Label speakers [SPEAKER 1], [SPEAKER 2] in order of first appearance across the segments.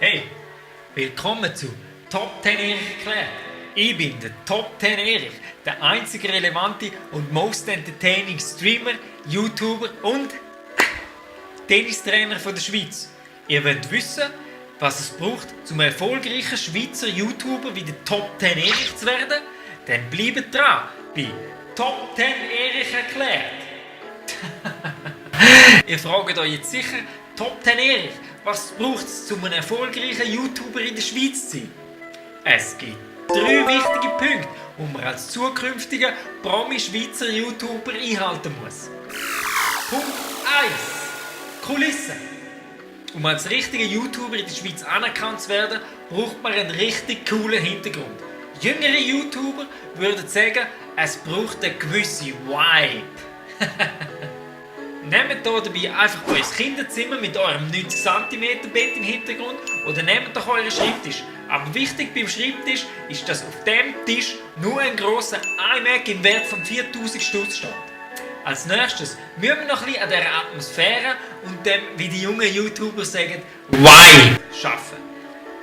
[SPEAKER 1] Hey, willkommen zu Top 10 Erich erklärt. Ich bin der Top 10 Erich, der einzige relevante und most entertaining Streamer, YouTuber und Tennistrainer von der Schweiz. Ihr wollt wissen, was es braucht, zum erfolgreichen Schweizer YouTuber wie der Top 10 Erich zu werden? Dann bleibt dran bei Top 10 Erich erklärt. Ihr fragt euch jetzt sicher, Top 10 Erich, was braucht es, um ein erfolgreicher YouTuber in der Schweiz zu sein? Es gibt 3 wichtige Punkte, die man als zukünftiger Promi-Schweizer YouTuber einhalten muss. Punkt 1. Kulissen. Um als richtiger YouTuber in der Schweiz anerkannt zu werden, braucht man einen richtig coolen Hintergrund. Jüngere YouTuber würden sagen, es braucht eine gewisse Vibe. Nehmt hier dabei einfach euer Kinderzimmer mit eurem 90 cm Bett im Hintergrund oder nehmt doch euren Schreibtisch. Aber wichtig beim Schreibtisch ist, dass auf dem Tisch nur ein grosser iMac im Wert von 4000 Stutz steht. Als nächstes müssen wir noch ein bisschen an dieser Atmosphäre und dem, wie die jungen YouTuber sagen, Vibe schaffen.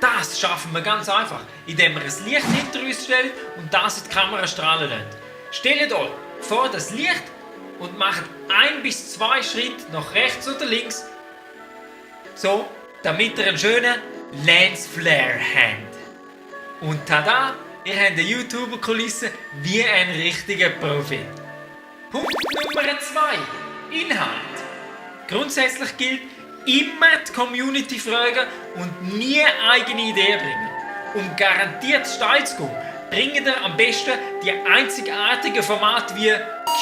[SPEAKER 1] Das schaffen wir ganz einfach, indem wir ein Licht hinter uns stellen und das in die Kamera strahlen lassen. Stellt euch vor das Licht und macht 1 bis 2 Schritte nach rechts oder links, so, damit ihr einen schönen Lensflare habt. Und tada, ihr habt eine YouTuber-Kulisse wie ein richtiger Profi. Punkt Nummer 2. Inhalt. Grundsätzlich gilt, immer die Community fragen und nie eigene Ideen bringen. Um garantiert steil zu gehen, bringt ihr am besten die einzigartigen Formate wie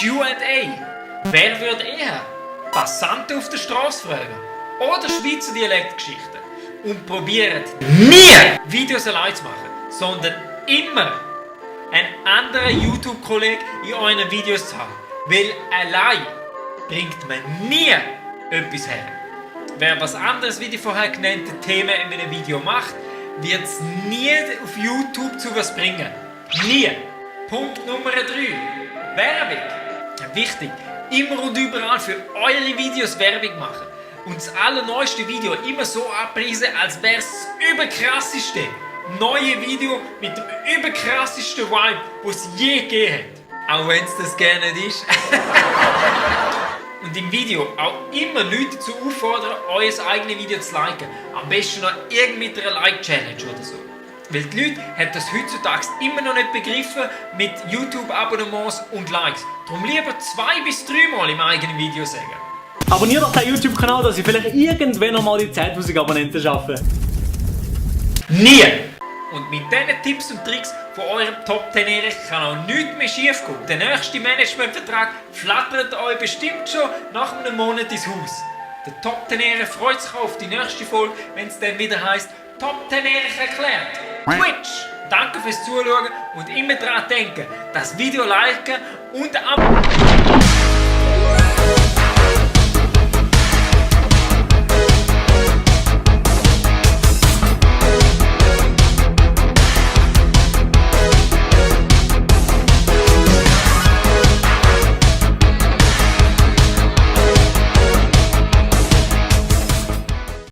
[SPEAKER 1] Q&A. Wer würde eher Passanten auf der Straße fragen oder Schweizer Dialektgeschichten? Und probiert nie Videos allein zu machen, sondern immer einen anderen YouTube-Kollegen in euren Videos zu haben. Weil allein bringt man nie etwas her. Wer was anderes wie die vorher genannten Themen in einem Video macht, wird es nie auf YouTube zu was bringen. Nie. Punkt Nummer 3. Werbung. Wichtig. Immer und überall für eure Videos Werbung machen. Und das allerneueste Video immer so abpreisen, als wäre es das überkrasseste neue Video mit dem überkrassesten Vibe, das es je gegeben hat. Auch wenn es das gerne nicht ist. Und im Video auch immer Leute dazu auffordern, euer eigenes Video zu liken. Am besten noch mit einer Like-Challenge oder so. Weil die Leute haben das heutzutage immer noch nicht begriffen mit YouTube-Abonnements und Likes. Darum lieber 2 bis 3 Mal im eigenen Video sagen.
[SPEAKER 2] Abonniert doch den YouTube-Kanal, dass ich vielleicht irgendwann noch mal die 10.000 Abonnenten schaffe.
[SPEAKER 1] Nie! Und mit diesen Tipps und Tricks von eurem Top 10 Erich kann auch nichts mehr schief gehen. Der nächste Managementvertrag flattert euch bestimmt schon nach einem Monat ins Haus. Der Top 10 Erich freut sich auf die nächste Folge, wenn es dann wieder heisst Top 10 Erich erklärt. Twitch! Danke fürs Zuschauen und immer daran denken, das Video liken und abonnieren.